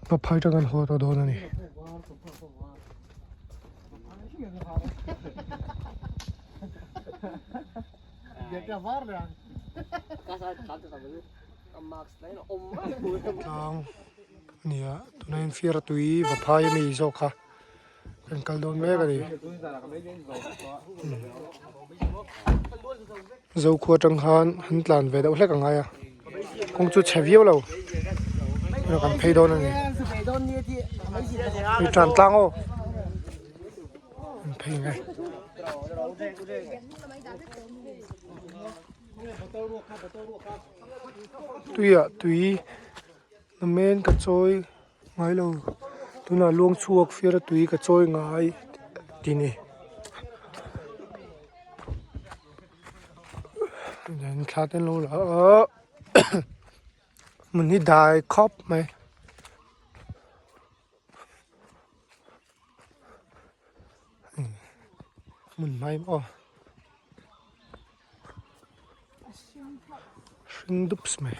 Vaphai tang kan haw tawh dawn a ni. Tlang a ni a tunah hian fiara tui Vaphai ami zawk kha kan kal dawn mek a ni. Zokhua atang khan an tlan ve deuh hlek a ngai a kawng chu chhe viau lo kan phei dawn a ni hei tan tlang aw an phei ngai. Tuiah tui namen ka chawi. Ngai lo tunah luang chhuak fiar a tui ka chawi ngai tih ni then thla te an lo la a hmun hi dai khawp mai. Hmun hmai maw hring dup mai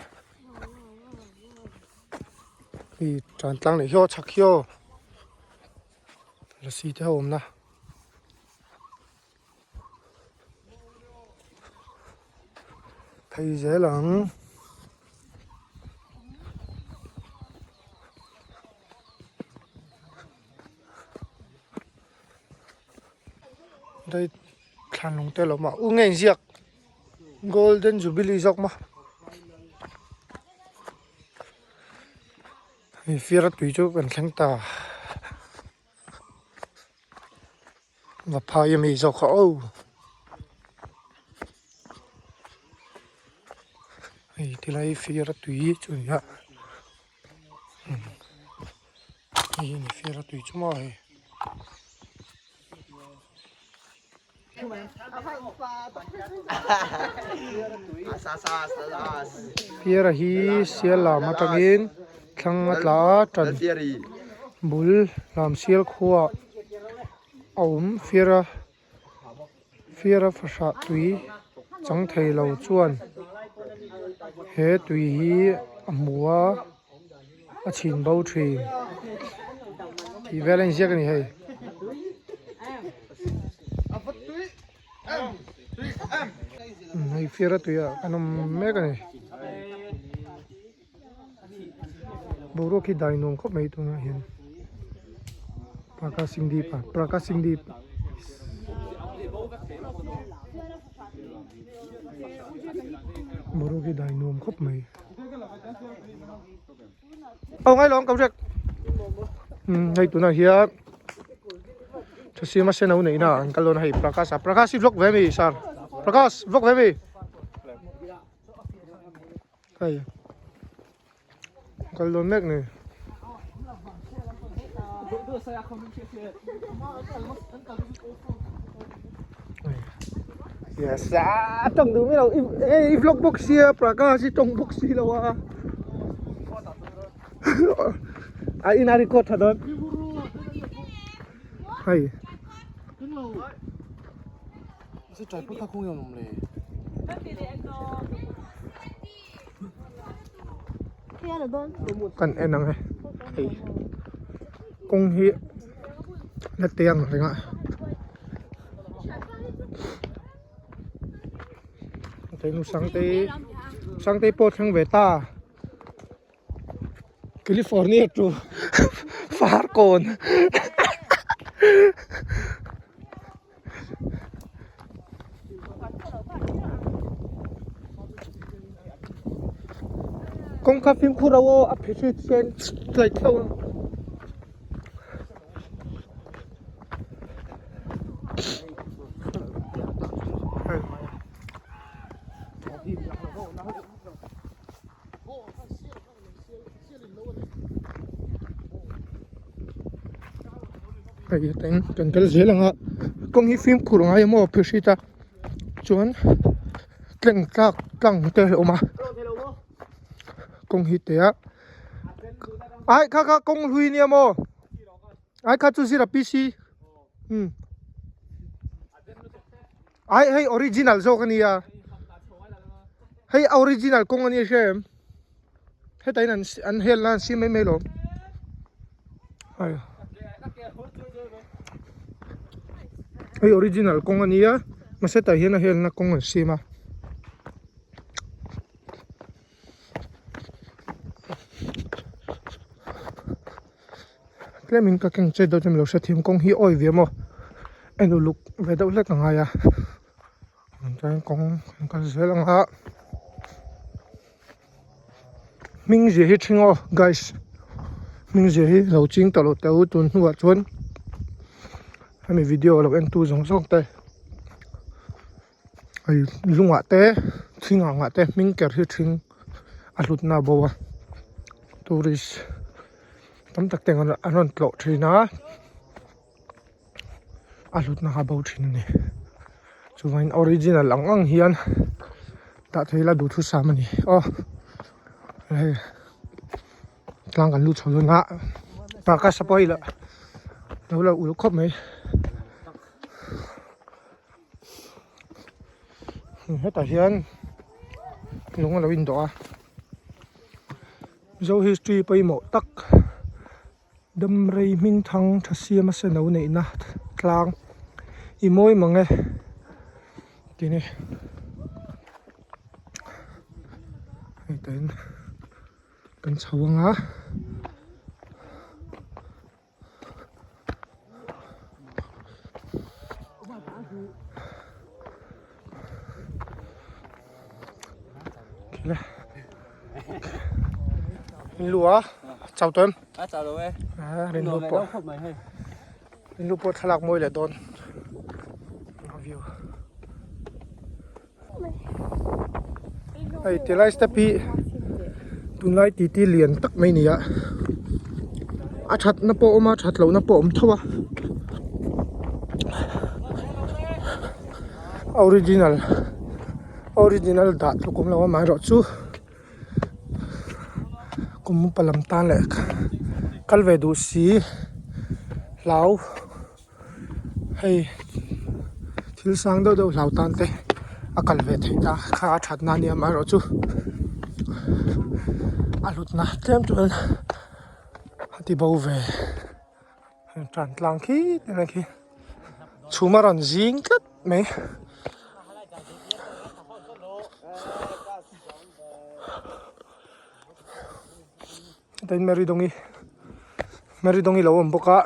hei tan tlang leh hiaw chhak hiaw lasi te ho awmna. Phei zel ang. Dai thlan lung te a lo awm a u nge inziak golden jubilee zawk maw hei fiara tui chu kan thleng ta. Vaphai ami zawk kha aw hei tilai fiara tui chu a ni a hei hi ni fiara tui chu maw hei. Fiara hi sial lam atangin thlang a tla a tan bul lam sial khuaah a awm fiara fiara fahrah tui chang thei lo chuan he tui hi a hmu a a chhin bo thin tih vel a inziak a ni hei. Hei fiara tuiah kan awm mek a ni. Boruak hi dai nuam khawp mai tunah hian Prakash Singh Deep a Prakash Singh Deep boruak hi dai nuam khawp mai aw ngai lo ang ka riak umm hei tunah hian Thasiama sen ho neihna an kal dawn a hei Prakash a Prakash i vlog ve ami sir Prakash vlog ve ami. Hei kal dawn mek ni. Yes a tawng duh mai lo i vlog bawk sia Prakash i tawng bawk si lo a a ina record tha dawn hei. Kan en ang e hei kawng hi la te ang reng a keinu Sangtei Sangtei pawh thleng ve ta. California to Farkawn kawngka fimkhur lo aw a phe hret hian tlaih thlauh ang. Hei teng kan kal zel ang a kawng hi fimkhur a ngai a maw phihrit a chuan tleng tlak tlang te a awm a kawng hi te a ai kha kha kawng hlui nia maw ai kha chu zira PC umm ai hei original zawk a nia. Hei original kawng a nia hria em? Heta in an hel na an siam mai mai lo. Hei. Hei original kawng a nia. Mahse tah hian a helna kawng an siam a. Tlemin ka keng chet deuh chuan milo hrethiam kawng hi awi ve maw en uluk ve deuh hlek a ngai a chuan kawng kan kal zel ang a hming zia hi thing aw guys hming zia hi lo ching tawh loh teh u tun hnuah chuan hemi video lo en tu zawng zawng te hei lungah te thing angah te hming ker hi thing a hlutna a bo a tourist tam tak te an rawn tlawh thin a a hlutna kha a bo thin a ni chuvangin original ang ang hian dah thei ila duhthusam a ni aw hei tlang kan lut chho dawn a parkas pawh hei lah lo la ulh khawp mai. Hetah hian lung a lo indawh a Mizo history pawimawh tak Damrei hming thang tha siam a seno neihna tlang i mawi mang e tih a ni hei tah hian kan chho ang a. Lua chau tawh em? A chau lo e. A rin lu pawh. Rin lu pawh thlalak mawi leh dawn. View. Hei tilai step hi tunlai titi lian tak mai a ni a a thatna pawh a awm a that lohna pawh a awm tho a original original dah tluk awm lo a amaherawhchu kum upa lam tan leh kal ve duh si hlau. Hei thil sang deuh deuh hlau tan te a kal ve theih ta kha a that na ania amaherawhchu a hlutna tlem chuan a ti bo ve tan tlang khi te mai khi chhum a rawn zing tlat mai. Tin Mary Dawngi Mary Dawngi lo awm bawk a.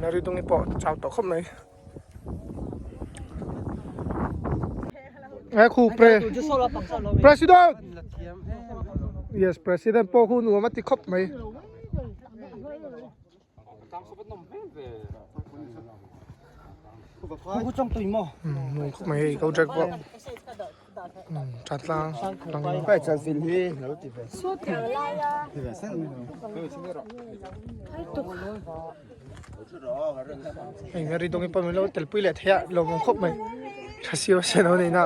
Mary Dawngi pawh chau tawh khawp mai. He khu pre President Yes President pawh khu nuam a ti khawp mai. Nuam khawp mai hei ko jack pawh tha tlang hei Mary Dawngi pawh min lo tel pui leh thei a lawmawm khawp mai tha siau siau lo nei na.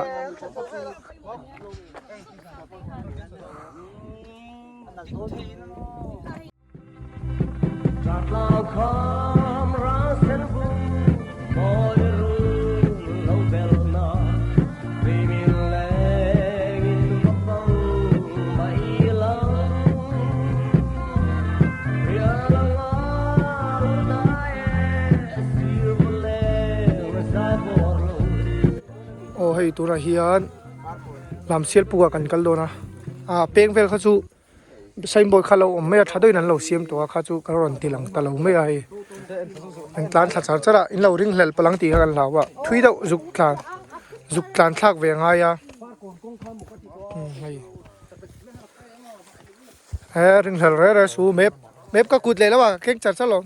Aw hei tunah hian Lamsial pukah kan kal dawn a ah peng vel kha chu. Signboard kha lo awm mai a tha deuhin an lo siam tawh a kha chu ka rawn ti lang ta lo mai a hei an tlan thla char char a in lo ring hlelh palh ang tih kha kan hlau a thui deuh zuk tlan zuk tlan thlak ve a ngai a hei he ring hlelh reng reng su map map ka kut leh lo a keng char char lo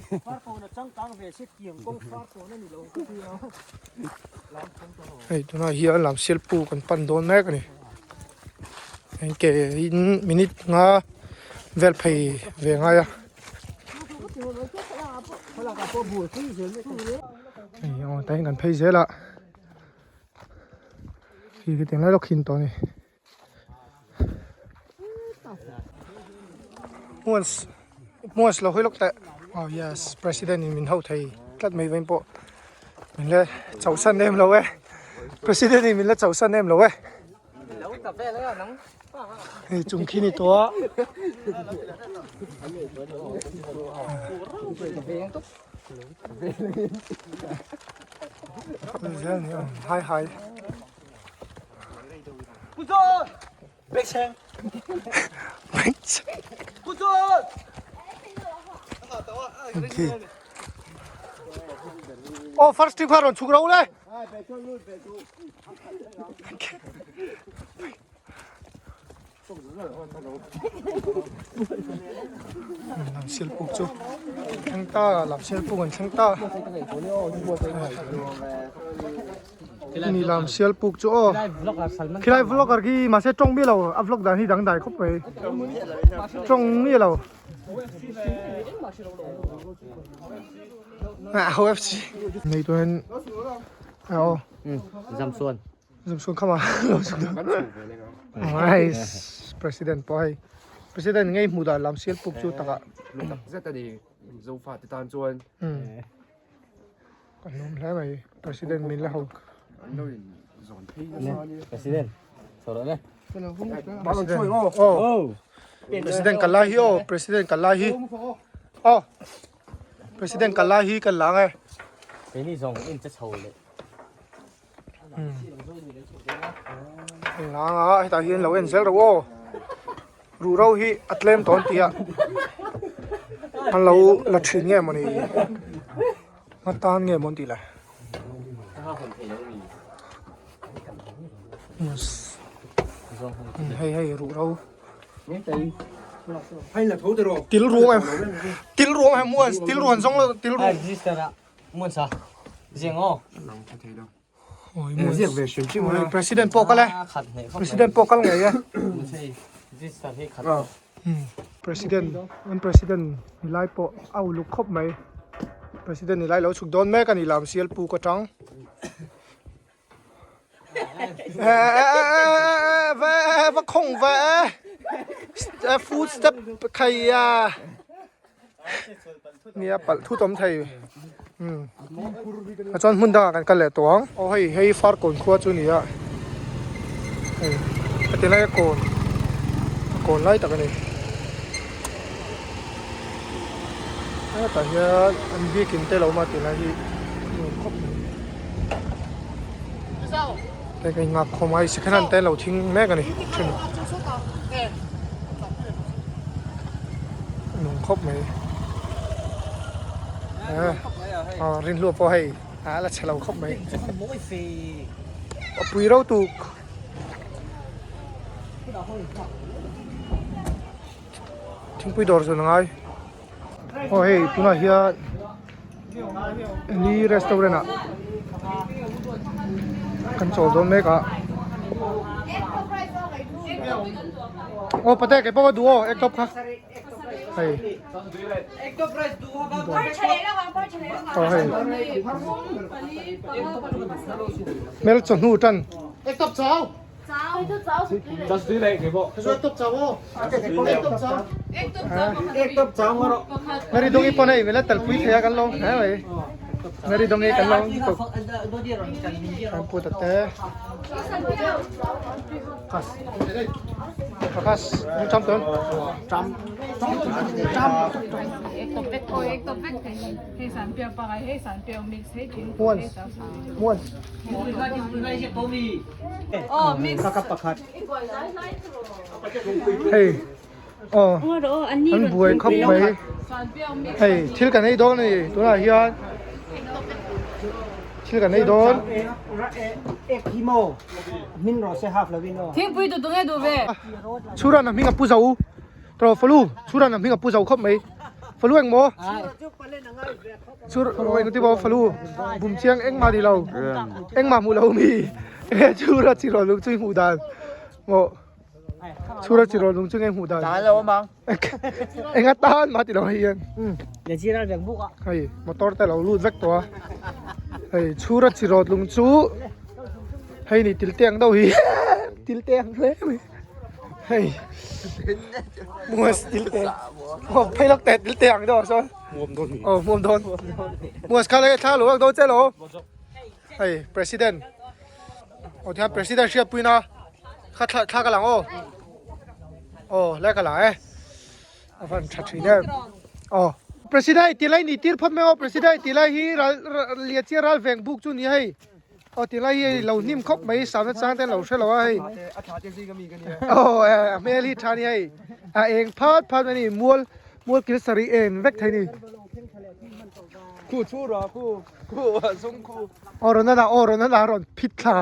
hei tunah hian lam sial pu kan pan dawn mek a ni. Eng ke in minute nga vel phei ve ngai a. Hei aw tain kan phei zel a. Khi khi tiang lai lawk khin tawh a ni. Muans muans lo hawi lawk teh. Oh yes president in min ho thei tlat mai vawiin pawh. Min la chauhsan em lo e. President in min la chauhsan em lo e. Hei chung khi ni tawh a. Zel ni awm hai hai. Oh first team kha rawn chhuk ro le. Lam sial puk chu thleng ta lam sial puk an thleng ta. Ni lam sial puk chu aw khilai vlogger khi mahse tawng miah lo a vlog dan hi dangdai khawp mai tawng miah lo ah ho fc nei tuan aw Zamsuan Zamsuan khama lo chu nice president pawh hei president ngei hmuh dan lam sial puk chu takah zet ani zofa te tan chuan Kan lawm hle mai president min la ho. An lo in zawn phei nasa ania. President chho rawh le. President oh president kan lai hi aw president kan lai hi aw president kan lai hi kan lang e. Keini zawng in che chho leh. Kan lang a hetah hian lo en zel rawh aw. Ruh ro hi a tlem tawn tih a an lo la thin nge mawni nga tan nge mawn tih le hei hei ruh ro til ruang em til ruang em muan til ruan zawng lo til ruang President pawh kal e President pawh kal ngei e President an President ni lai pawh a uluk khawp mai President ni lai lo chhuk dawn mek a ni lam sial puk atang va khawng ve e foot step khai a. Nia palh thut awm thei umm a chuan hmun dangah kan kal leh tawh ang aw hei hei farkawn khua chu a ni a hei heti lai a kawn a kawn lai tak a ni hetah hian an biakin te lo awm a tilai hi nuam khawp mai hei ka inngak khawm a hei second hand te an lo thing mek a ni then. Nung khawp mai a rinhlua pawh hei a la chhe lo khawp mai a pui reuh tuk thingpui dawr chu a ngai aw hei tunah hian Ni restaurant ah kan chawl dawn mek a aw pate kei pawh ka duh aw egg top kha hei aw hei hmel chawhnu tan egg top chau. Mary Dongi pawn hei mila talpui thei a kan lo hle mai Mary Dongi kan lo tuk kan pu ta te Prakash Prakash nung cham tun cham cham Muan Muan Hei aw an buai khawp mai hei thil kan ei dawn a ni tunah hian thil kan ei dawn chhuran a hming a pu zo tawh falu chhuran a hming a pu zo khawp mai falu engmaw. Chur eng ti bo falu bum chiang engmah ni lo engmah hmuh lo mi e chura chi rawh lung chu hmuh dan maw chura chi rawh lung chu nge hmuh dan tan lo mang enga tan ma ti lo hei hian le chi ral vek buk a hei motor te lo lut vek tawh a hei chura chi rawt lung chu hei ni til te ang deuh hi til te ang hle mai hei muas til te aw phei lawk teh til te ang deuh ah sawn. Muam dawn. Muas kha le thla lo ak dawn che lo. Hei president aw tihian president hriatpuina kha thla thla ka lang aw aw lai ka la e a van tha thin em aw president hei tilai ni tir phawt mai aw president hei tilai hi ral lianchia ral veng buk chu ni hei aw tilai hi hei lo hnim khawp mai samna chang te an lo hre lo a hei aw a hmel hi tha a ni hei a eng phat phat mai a ni mual mual kil sarih en vek thei a ni. Khu chu ra khu khu a zung khu. Aw rawn a aw rawn a rawn phit thla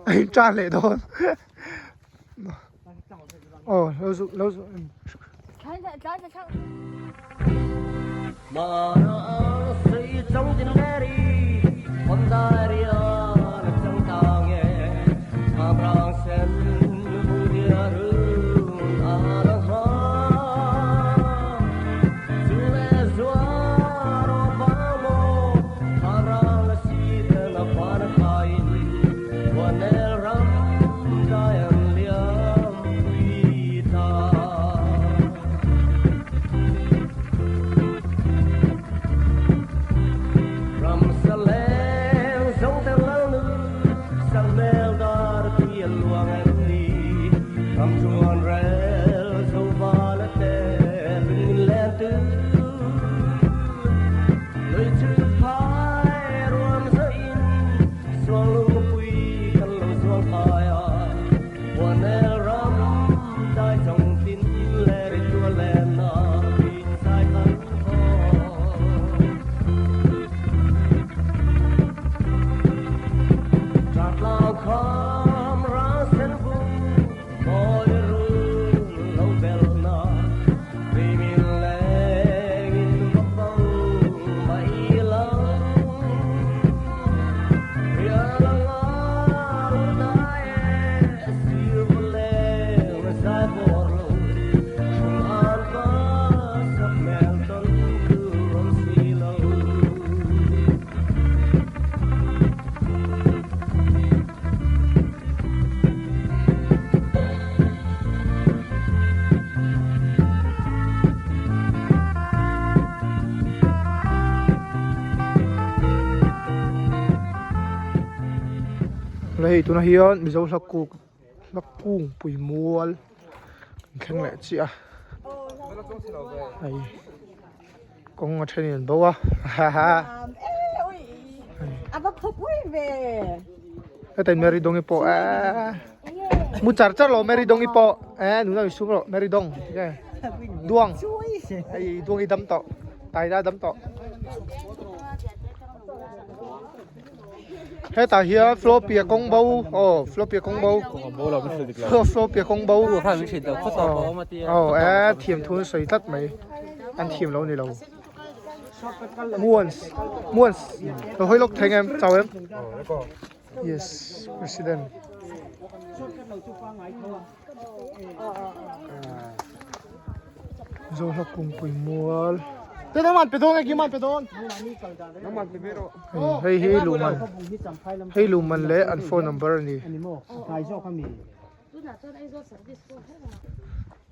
a in tan leh dawn. Aw lo zu lo zu. Hei tunah hian Mizo hla kuk hla kungpui mual kan thleng leh chiah a hei kawng a thenin an bo a haha heta in Mary Dawngi pawh eee mu char char lo Mary Dawngi pawh eee nuna in sum rawh Mary Dawng nge Duang hei Duangi dam tawh Taida dam tawh. Hetah hian Flopia kawng bo aw Flopia kawng bo Flopia kawng bo aw e thiam thu an sawi tlat mai an thiam lo ni lo Muans Muans lo hawi lawk thei em chau em yes president Zohla kungpui mual te nangman pe dawn nge kiman pe dawn hei hi luhman hei luhman leh an phone number a ni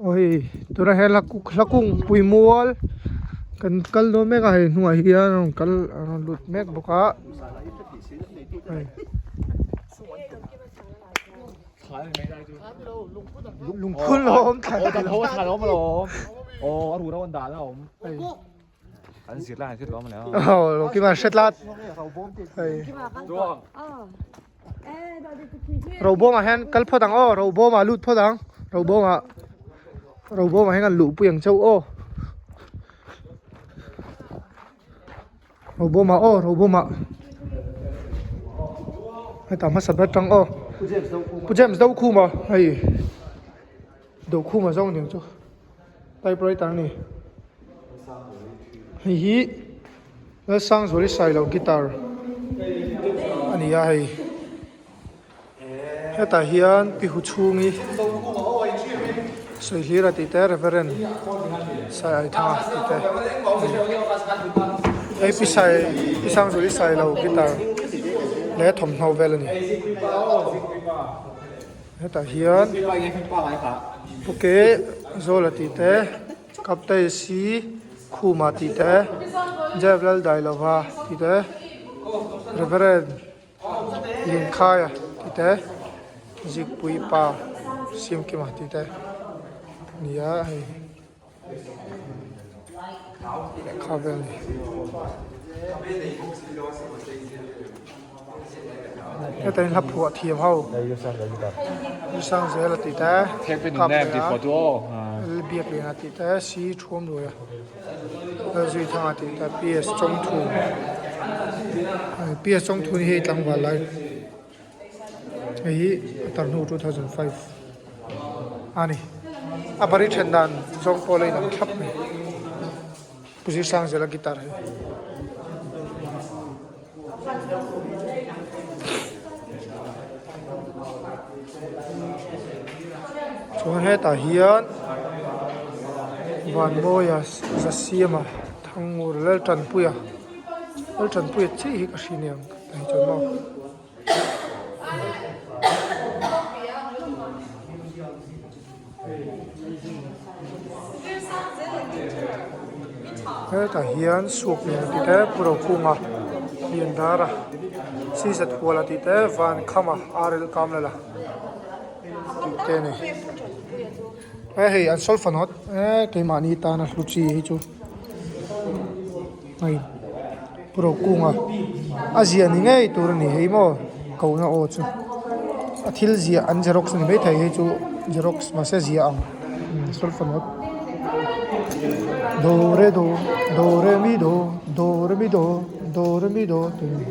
aw hei tunah hian hla kungpui mual kan kal dawn mek a hei hnungah hian a rawn kal a rawn lut mek bawk a hei. Lungphun lawm thlan Aw kima hre tlat Robawm ah hian kal phawt ang aw Robawm ah lut phawt ang Robawm ah Robawm ah hian kan luhpui ang chauh aw Robawm ah aw Robawm ah hetah hmasa ber tang aw Pu James Dokhuma hei Dokhuma zawng aniang chu typewriter a ni hei hi Lalsangzuali Sailo guitar a ni a hei. Hetah hian pi hu chhungi sawi hlir a tih te Reverend Sai Ai Thanga tih te hei pi sai pi Sangzuli Sailo guitar leh thawmhnaw vel a ni hetah hian pu ke Zawla tih te Kaptei si Khuma tih te Jeff Laldailova tih te Reverend. Liankhaia tih te Zikpui pa Siamkima tih te nia hei lehkha vel a ni. Heta in hla phuah thiam ho Lusangzela tih te Kap leh a Lalbiak liana tih te Si Thuam Luaia Lalzuithanga tih te PS Chawngthu PS Chawngthu ni hei tlangval lai hei hi a tar hnu 2005 a ni a bari then dan zawng pawh la inang thlap mai Pu Zirsangzela guitar hi. Chuan hetah hian Vanmawia Zasiama Thangur Laltanpuia Laltanpuia chiah hi ka hria aniang tah hi chuan maw. Hetah hian suak lian tih te Pu Rokunga Liandara Sizat Huala tih te Vankhama Arel Kamlala tih te a ni. He hei an solfa nawt e keimahni tana hlu chi hi chu hei Pu Rokunga a ziah ni ngei tur a ni hei maw kohna aw chu a thil ziah an xerox a ni maithei hei chu xerox mahse ziah ang solfa nawt do re do do re mi do do re mi do do re mi do tih a ni.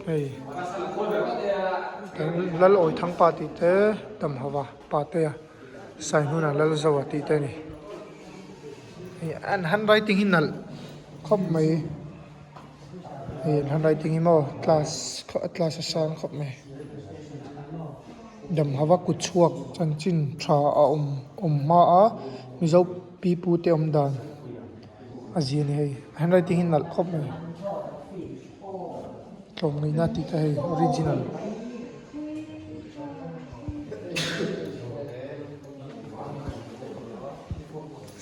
Hei lal awi thang pa tih te tam hova pa te a sai hnunah lal zo a tih te a ni hei an handwriting hi nalh khawp mai hei an handwriting hi maw class class a sang khawp mai dam hova kut chhuak chanchin tha a awm awm hma a mizo pipu te awm dan. A zia a ni hei handwriting hi nalh khawp mai tlawmngaihna tih te hei original.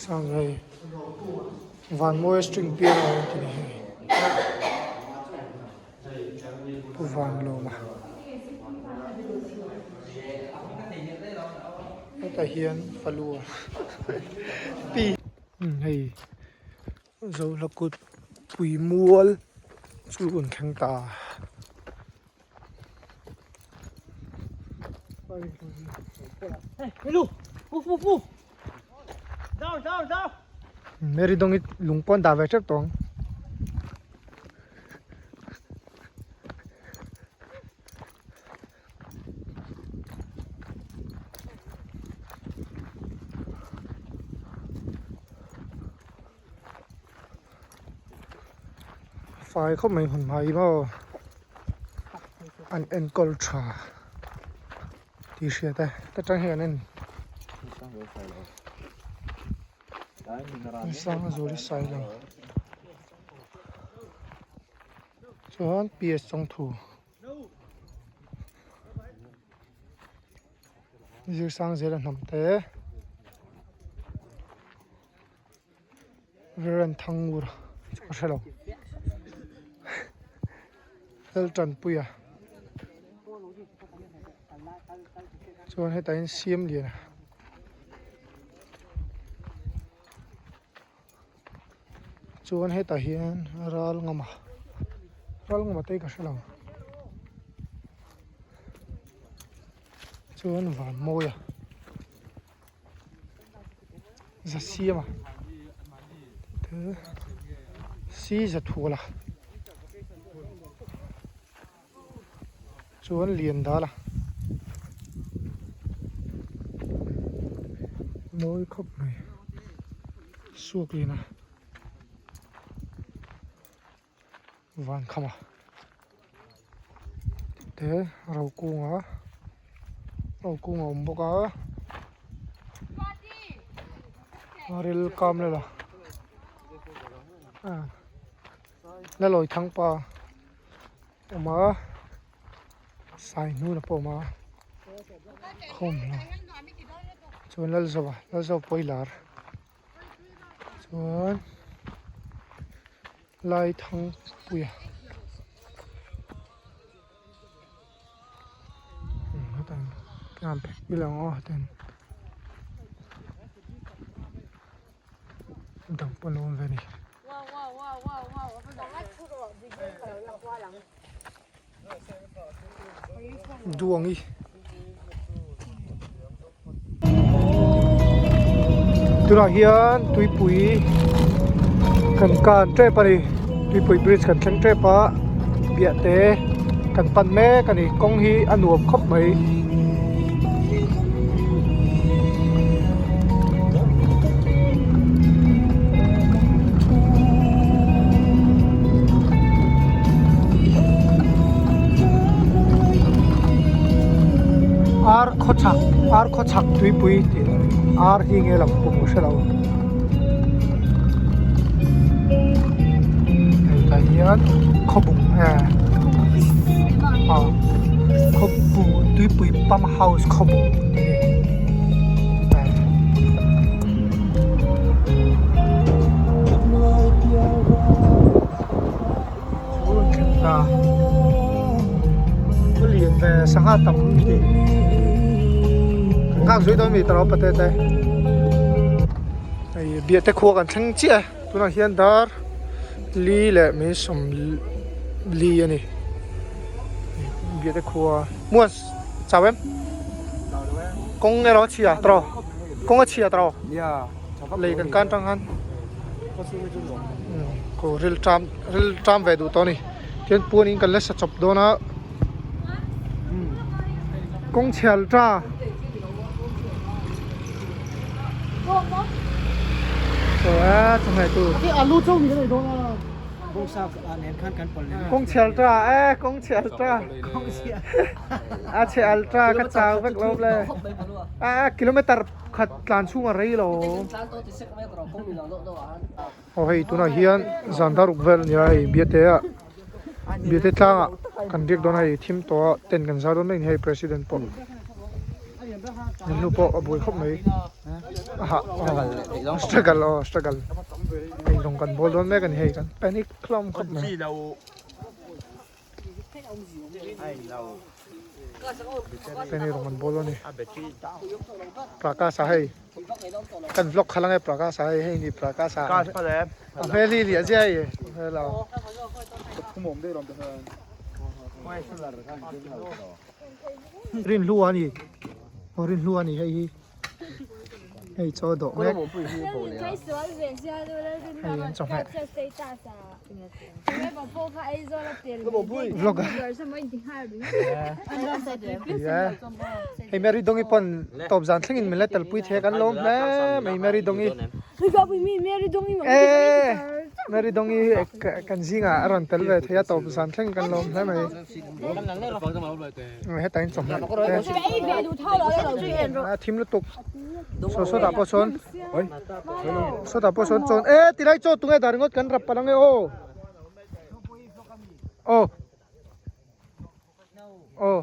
Sang hei Vanmawia string piano an ti ni hei Pu Vanlawma hetah hian falua pi. Hei Zohla kut pui mual chu an thleng ta. Mary Dawng i lung pawh an dah ve tep tawh ang. Fai khawp mai hmun hmai maw an enkawl tha tih hriat e ta tang hian an en sang a zual hi sai lo chuan ps chawngthu. Zirsang zela hnam te Viran Thangur chu ka hre lo Laltanpuia chuan hetah hian Siamliana. Chuan hetah hian ral ngama ral ngama te hi ka hre lo chuan van mawi a za siam a te si za thual a chuan lian dal a mawi khawp mai suak lian a van kham a te ro kung a ro kung a awm bawk a ril kam vel a lalawi thang pa. Awm a sai hnun a pawh awm a khawm hlawm Chuan Lalzova Lalzova pawh i lar chuan Laithangpuia dang pawh an lo awm ve a ni. Duangi tunah hian tuipui kan kan tep a ni tuipui bridge kan thleng tep a biahte kan pan mek a ni kawng hi a nuam khawp mai. Ar khaw chhak ar khaw chhak tuipui tih ar hi nge lam pum ka hrelo hei tah hian khawbung nge aw khawbung tuipui pump house khawbung tih a ni. Sangha tam tih kan nghak zui dawn mi taro pate te hei biate khua kan thleng chiah e tunah hian dar li leh min sawm li a ni biate khua muan chau em kawng erawh a chhia tawh kawng a chhia tawh lei kan kan tang khan ko ril tram ril tram ve duh tawh a ni tichuan puanin kan la sa chawp dawn a kawng chhial ta kawng chhial ta e kawng chhial ta a chhial ta ka chau vek lo le a kilometer khat tlan chhung a rei lo. Aw hei tunah hian zan daruk vel a nia hei biate ah biate tlangah kan riak dawn a hei thim tawh a tent kan zar dawn mek a ni hei president pawh an nu pawh a buai khawp mai a hah struggle aw struggle hei lawng kan bawl dawn mek a ni hei kan panic hlawm khawp mai. Hei rawng an bawl a ni Prakash a hei kan vlog kha lang e Prakash a hei hei ni Prakash a a hmel hi liah zia hei hmel a Rinhlu a ni aw Rinhlu a ni hei hi. Hei chaw dawh mek hei an chawhmeh vlog a hei Mary Dongi pawn tawp zan thlengin min la telpui thei a kan lawm hle mai Mary Dongi e Mary Dongi kan zingah a rawn tel ve thei a tawp zan thlengin kan lawm hle mai. Hetah hian chawhmeh te a thim lutuk saw sawtah pawh sawn sawtah pawh sawn chawn e tilai chaw tunge dah ringawt kan rap palh ange aw aw aw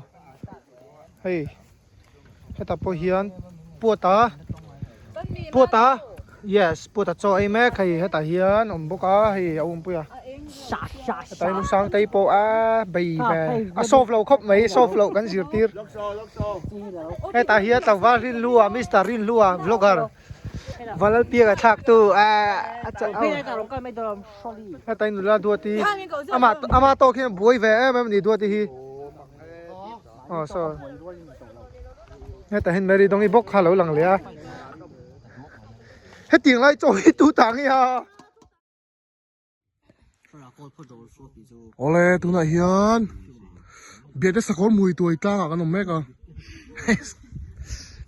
hei hetah pawh hian puata puata yes puata chaw ei mek hei hetah hian awm bawk a hei a awmpui a. Hetah hian Sangtei pawh a bei ve a solve lo khawp mai solve loh kan zirtir hetah hian tlangval Rinhlua Mister Rinhlua vlogger Valalpianga thlak tu a chah a hetah hian nula Duati amah amah tawk hian buai ve em em a ni Duati hi aw saw hetah hian Mary Dawngi bawk kha a lo lang leh a hetiang lai chaw hi tu tah nge a. Awle tunah hian Biate sakawr mui tuai tlangah kan awm mek a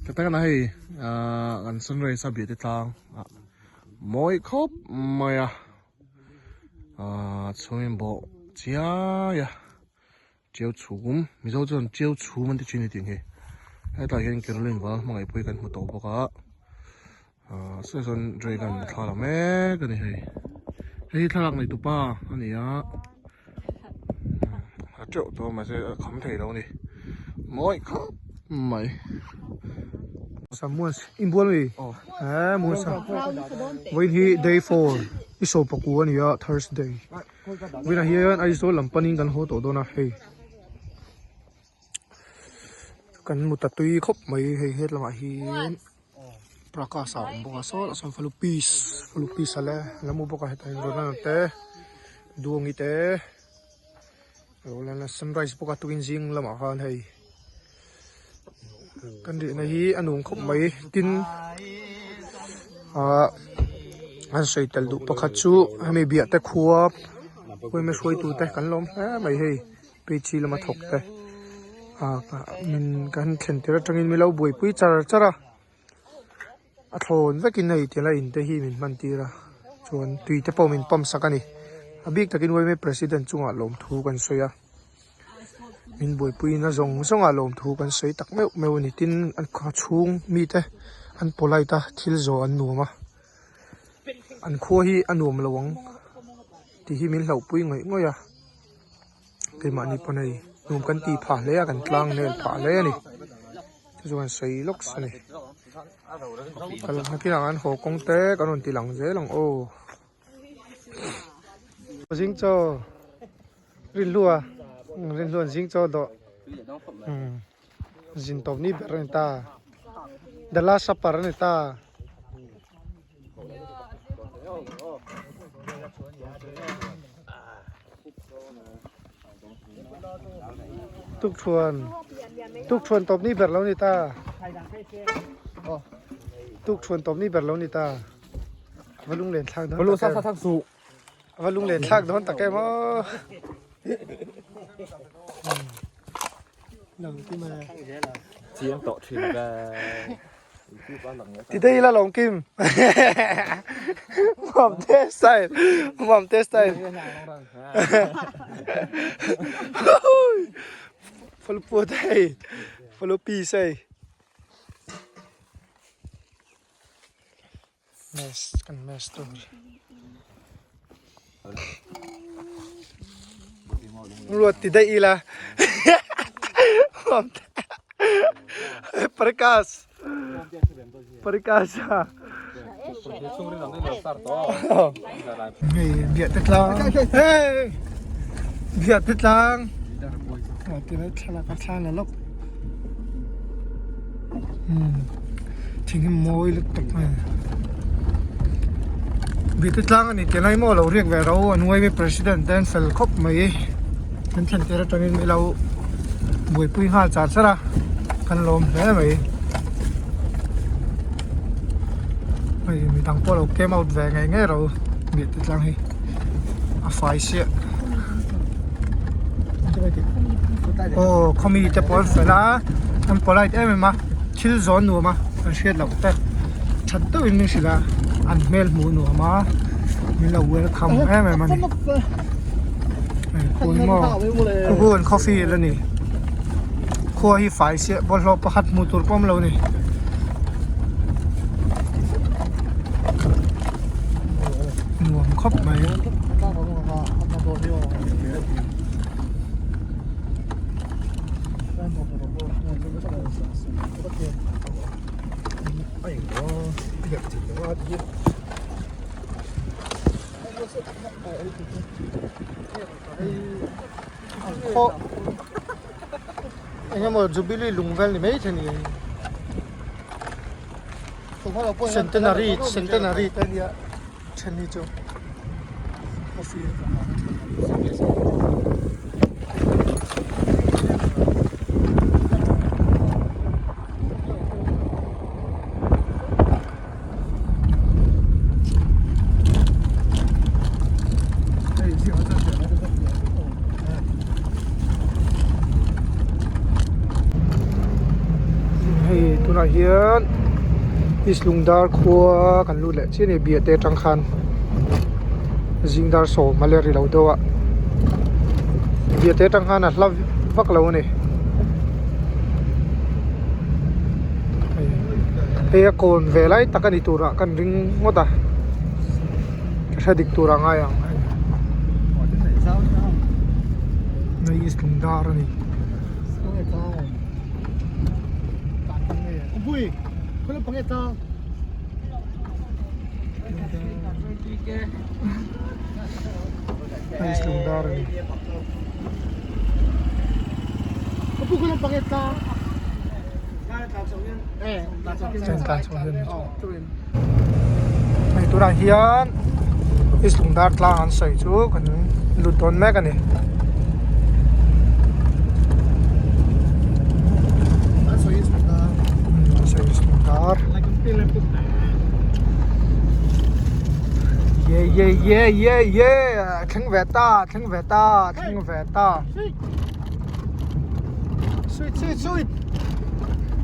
ka takana hei ahh kan sunrise a Biate tlang ah mawi khawp mai a ahh chhungin bawh chiai a Tiau chhum Mizo chuan tiau chhum an ti thin a ni tih ang hi hetlai hian Caroline val hmangaihpui kan hmu tawh bawk a ahh saw sawn dragon thla la mek a ni hei hei hi thlalak nei tupa a ni a a teuh tawh mahse a kham thei lo a ni mawi khawp mai. Samuel inbual mi eh Musa vawiin hi day 4 i sawpaku a ni a Thursday vawiinah hian Aizawl lam panin kan haw tawh dawn a hei kan mut a tui khawp mai hei hetlangah hian Prakash a awm bawk a saw sawn falu piece falu piece a le la mu bawk a hetah hian Ronald te Duangi te Ronald sunrise bawk a tukin zing lamah khan hei. Kan rihna hi a nuam khawp mai tin ahh an sawi tel duh pakhat chu hemi biah te khua huaima hruaitu te kan lawm hle mai hei page lama thawk te ahh min kan thlen tir atangin min lo buaipui char char a a thlawn vekin hei tila in te hi min hman tir a chuan tui te pawh min pump sak a ni a bik takin huaima president chungah lawmthu kan sawi a. Min buaipuina zawng zawngah lawmthu kan sawi tak meuh meuh a ni. Tin, an khaw chhung mite an polite a, thil zawh an nuam a, an khua hi a nuam lo ang tih hi min hlauhpui ngawih ngawih a. Keimahni pawn hei nuam kan tih phah hle a, kan tlang nel phah hle a ni. Chu chu kan sawi lawk a ni. Kal nakinah an haw kawng te kan rawn ti lang zel ang aw. Zing chaw. Rinhlua Rinhluan zing chaw dawh zin tawp ni ber a ni ta the last supper a ni ta. Tukthuan tukthuan tawp ni ber lo ni ta tukthuan tawp ni ber lo ni ta va lunglen thlak dawn tak em. A va lunglen thlak dawn tak em aw. Chiang tawh thin ve. Ti dei la lawm kim. Mom te style. Mom te style. Follow pu thei. Follow pi sei. Mess kan mess tur ruat ti daih ila Prakash Prakash hei biah te tlang hei biah te tlang ti thlalak a thla la lawk. Thing hi mawi lutuk mai a Biate tlang a ni tih lai maw lo riak ve ro an uaimi president te an fel khawp mai an thlen tir atangin ilo buaipui nghal char char a kan lawm hle mai hei midang pawh lo came out ve ngei ngei ro Biate tlang hi a fai siah. Aw khawmi te pawh an fel a an polite em em a thil zawn nuam a an hriat loh te that deuh in min hrilh a an hmel hmuh nuam a min lo welcome em em a ni khawi maw khu an coffee la ni khua hi fai siah bawlhhlawh pakhat hmuh tur pawh awm lo a ni. Nuam khawp mai. Khaw eng emaw Jubilee lung vel ni mai thei ni. Centenary Centenary te ania then hi chu coffee Hei tunah hian East Lungdar khua kan lut leh chiah a ni Biate atang khan zing dar sawm a la ri lo deuh a Biate atang khan a hla vak lo a ni hei a kawn ve lai tak a ni turah kan ring ngawt a ka hre dik tur a ngai ang hei East Lungdar a ni. Nice lungdar a ni. Hei tunah hian East Lungdar tlang an sawi chu kan lut dawn mek a ni. Ye ye ye ye ye thleng ve ta thleng ve ta thleng ve ta. Sweet sweet sweet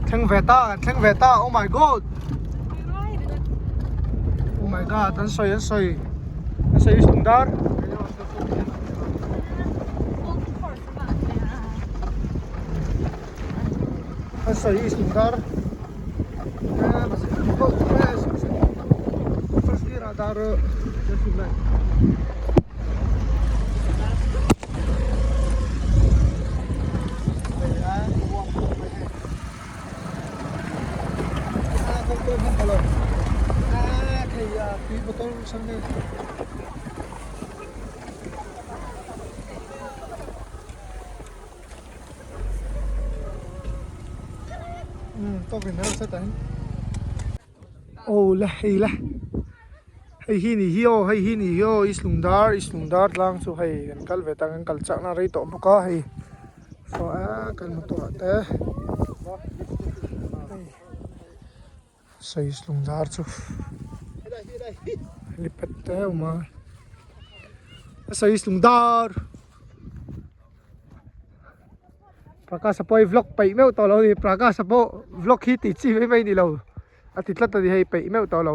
Thleng ve ta kan thleng ve ta oh my god Oh my god an sawi an sawi an sawi sung dar An sawi sung dar First gear ah dar Aw le hei le hei hi ni hi aw hei hi ni hi aw East Lungdar East Lungdar tlang chu hei kan kal ve ta kan kal chakna rei tawh bawk a hei saw a kan motor ah te hei saw East Lungdar chu helipad te a awm a saw East Lungdar. Prakash a pawh hi vlog peih meuh tawh lo a ni Prakash a pawh vlog hi tih chi mai mai a ni lo a ti tlat a ni hei peih meuh tawh lo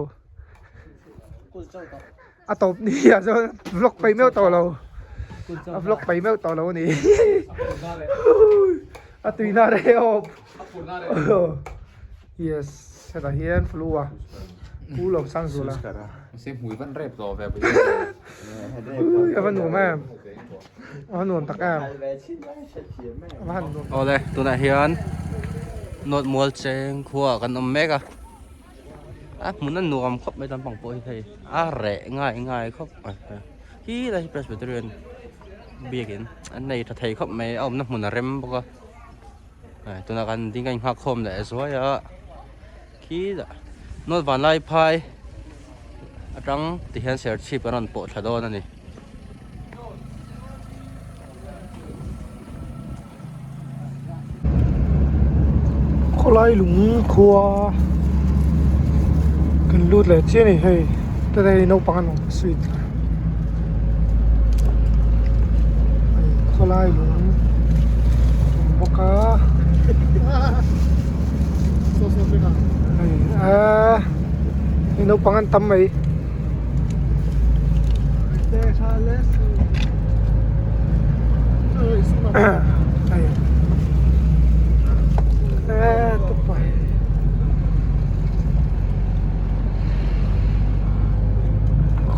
a tawp ni ah chuan vlog peih meuh tawh lo a vlog peih meuh tawh lo a ni a tuina reh awp yes hetah hian flu a pu lo sang zul a a va nuam em. A nuam tak em a va han nuam Awle tunah hian nawt mual cheng khua kan awm mek a a hmun a nuam khawp mai lampang pawh hi hei a reh ngai ngai khawp mai hi lai hi Presbyterian biakin an nei tha thei khawp mai a awmna hmun a rem bawk a tunah kan ding a inghak khawm leh zuai a khilai nawt vanlai phai atang tihian serchhip an rawn pawh thla dawn a ni. Khawlai lung khua kan lut leh chiah a ni hei tuna hei naupang an awm sweet khawlai lung awm bawk a hei aaa hei naupang an tam mai.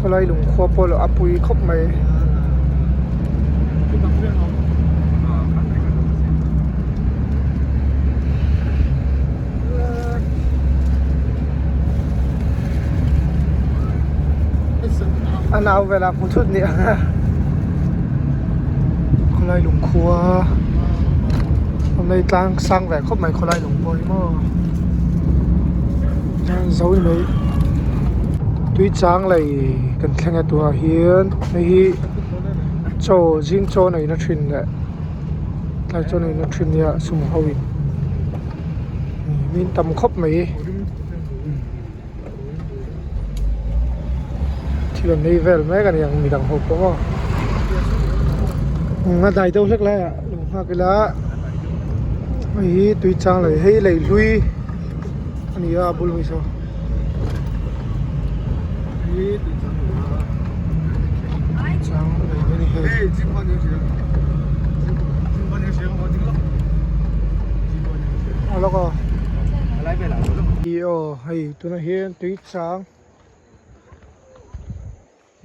Khawlai lungkhua pawh a pui khawp mai. A nau velah hmu thut ni ang a khawlai lungkhua awmlai tlang sang ve khawp mai khawlai lung pawh hi maw zo ni mai tui chang lei kan thleng a tunah hian hei hi chaw zing chaw neihna thin leh tlai chaw neihna thin nia sumo ho in. Min tam khawp mai thil an ei vel mek a ni ang midang ho pawh maw a dai deuh hlek lai ah lo nghak ila hei hi tui chang lei hei lei hlui a ni a a bul mai saw hei tui chang chang lei a ni hei. A lawk aw i aw hei tunah hian tui chang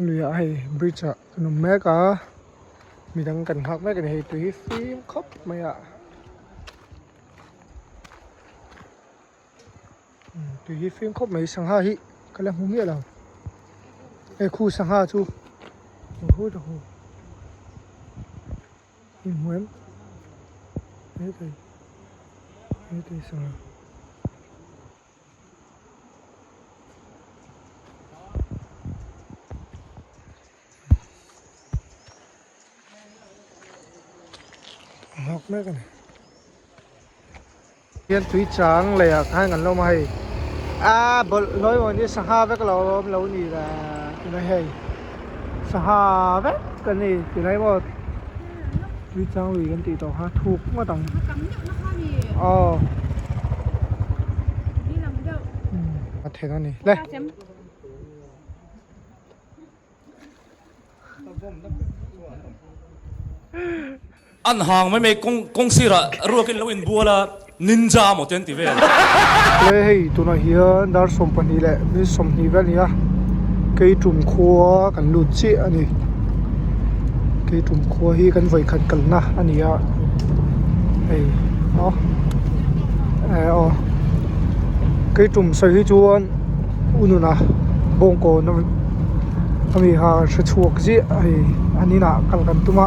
luiah hei bridge ah kan awm mek a midang kan nghak mek a ni hei tui hi fim khawp mai a. Tui hi fim khawp mai sangha hi ka la hmu miah lo he khu sangha chu hu ta hu in hmu em he thei he thei sangha. Nghak mek a ni. Hian tui chang lei ah khan kan lo awm a hei a bawlhhlawh emaw ni sangha vek lo awm lo ni la tunah hei sangha vek a ni tunah hi maw tui chang lui kan tih tawh kha thuk ngawt ang aw a then a ni le. An hang mai mai kawng kawng sirah ruakin lo inbual a ninja maw te an ti vel. Tle hei tunah hian dar 12 leh ni 20 vel a ni a Keitum khua kan lut chiah a ni Keitum khua hi kan vawikhat kalna a ni a hei aw eh aw Keitum sawi hi chuan u nuna bawngkawn a mi kha hre chhuak ziah a hei an inah kal kan tum a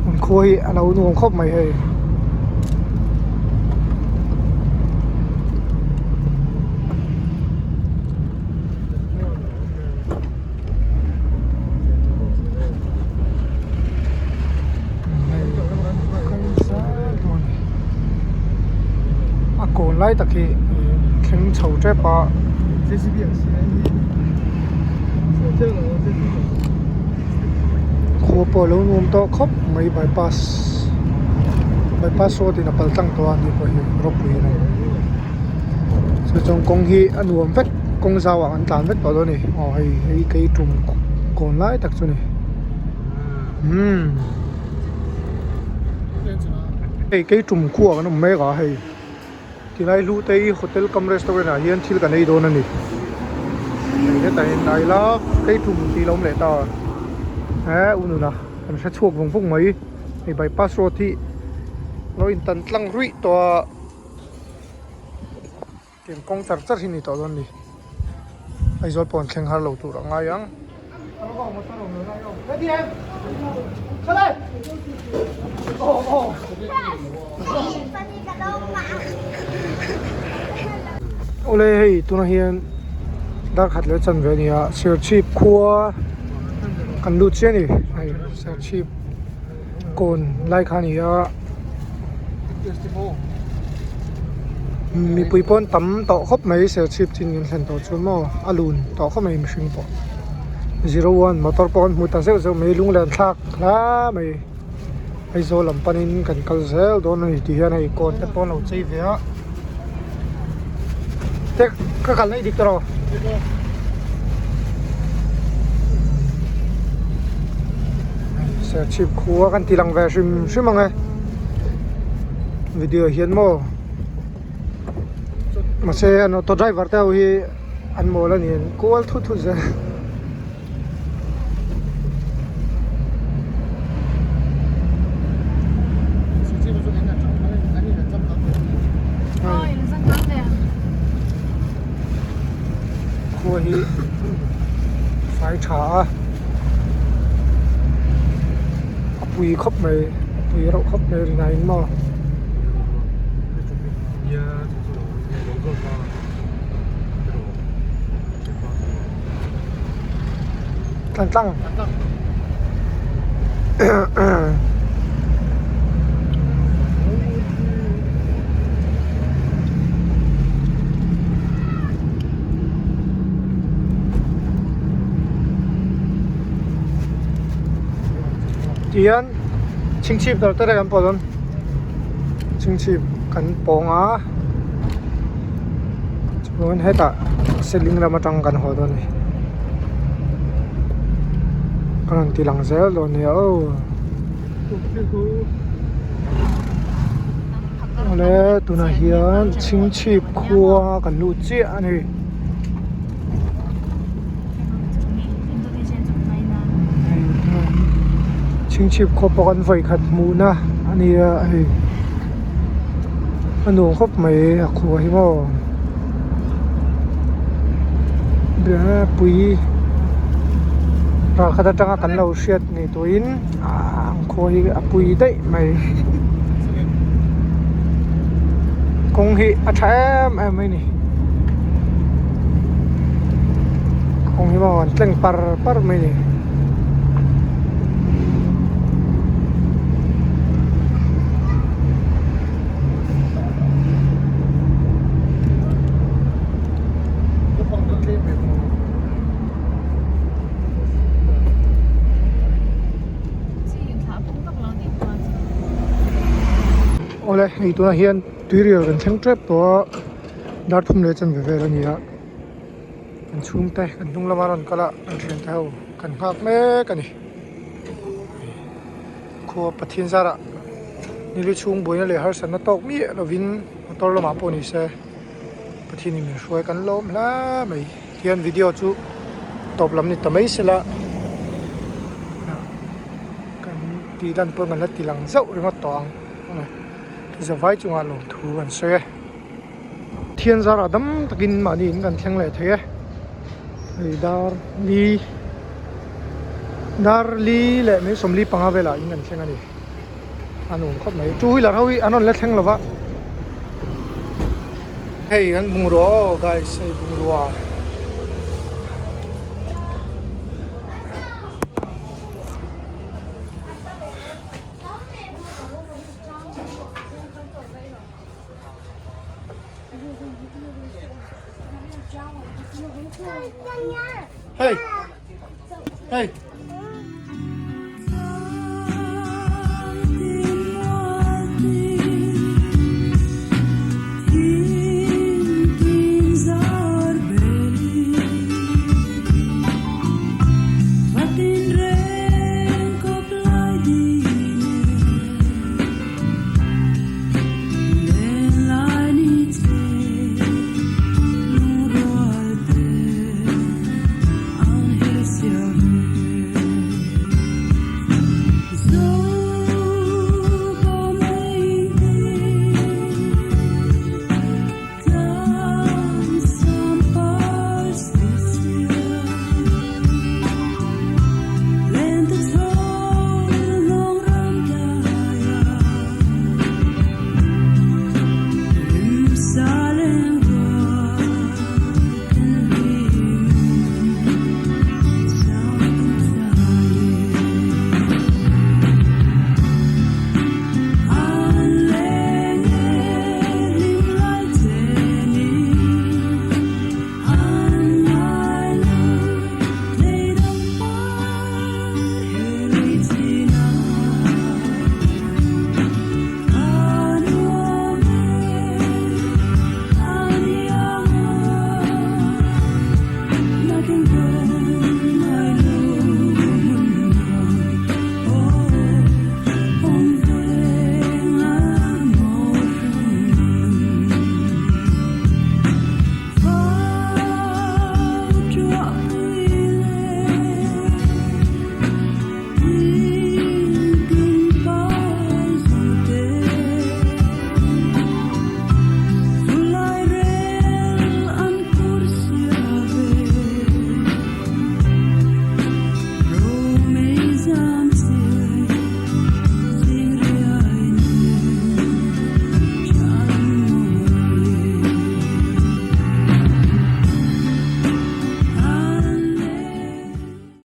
an khua hi a lo nuam khawp mai hei. A kawn lai tak hi thleng chho tep a. Khua pawh a lo nuam tawh khawp mai bypass bypass road in a pal tlang tawh a ni pawh hi ropui a ni chu chuan kawng hi a nuam vek kawng zau ah an tlan vek tawh dawn a ni aw hei hei kei tum kawn lai tak chu a ni umm hei kei tum khuah kan awm mek a hei. Tilai hlute hi hotel cum restaurant ah hian thil kan ei dawn a ni hei hetah hian I love Keitum tih a lo awm leh ta eh u nuna kan hre chhuak vawng vawng mai hei bypass road hi lo in tan tlang ruih tawh a tiang kawng char char hi a ni tawh dawn a ni Aizawl pawh an thleng har lo tur a ngai ang. Awle hei tunah hian dar khat leh chanve a ni a Serchhip khua kan lut chiah a ni hei Serchhip kawn lai kha a ni a mipui pawh an tam tawh khawp mai Serchhip chin kan thlen tawh chuan maw a lun tawh khawp mai mihring pawh 01 motor pawh an hmu ta zeuh zeuh mai lunglen thlak hla mai Aizawl lam panin kan kal zel dawn a ni tih hian hei kawn te pawh an lo chei ve a te ka kalna i dik tawh lo. Serchhip khua kan ti lang ve hrim hrim ang e video hian maw mahse an auto driver te ho hi an mawl a ni an kual thut thut zel. Khua hi fai tha a a pui khawp mai a pui reuh khawp mai rin aiin maw. Tlang tlang. Tihian chhingchhip dawr te kan pawh dawn chhingchhip kan pawng a chuan hetah seling lam atang kan haw dawn a ni ka rawn ti lang zel dawn nia aw awle tunah hian chhingchhip khua kan lut chiah a ni. Chhingchhip khua pawh kan vawi khat hmuhna a ni a hei. A nuam khawp mai a khua hi maw pui ralkhat atanga kan lo hriat ngei turin ahh an khua hi a pui daih mai kawng hi a tha em em mai a ni kawng hi maw an tleng par par mai a ni. Awle hei tunah hian tuirial kan thleng tep tawh a dar thum leh chanve vel a ni a kan chhungte kan hnung lama rawn kal a kan thiante ho kan nghak mek a ni khua Pathian zarah nili chhung buaina leh harsatna tawk miah lovin motor lamah pawh ni se. Pathian in min hruai kan lawm hle mai tihian video chu tawp lam ni ta mai sela kan tih lan pawh kan la ti lang zauh ringawt tawh ang zavai chungah lawmthu kan sawi e Pathian zarah dam takin mahni in kan thleng leh thei e hei dar li dar li leh mai sawmli panga velah in kan thleng a ni. A nuam khawp mai two wheeler ho hi an rawn la thleng lova hei an bungrua aw guys hei bungrua hei hei.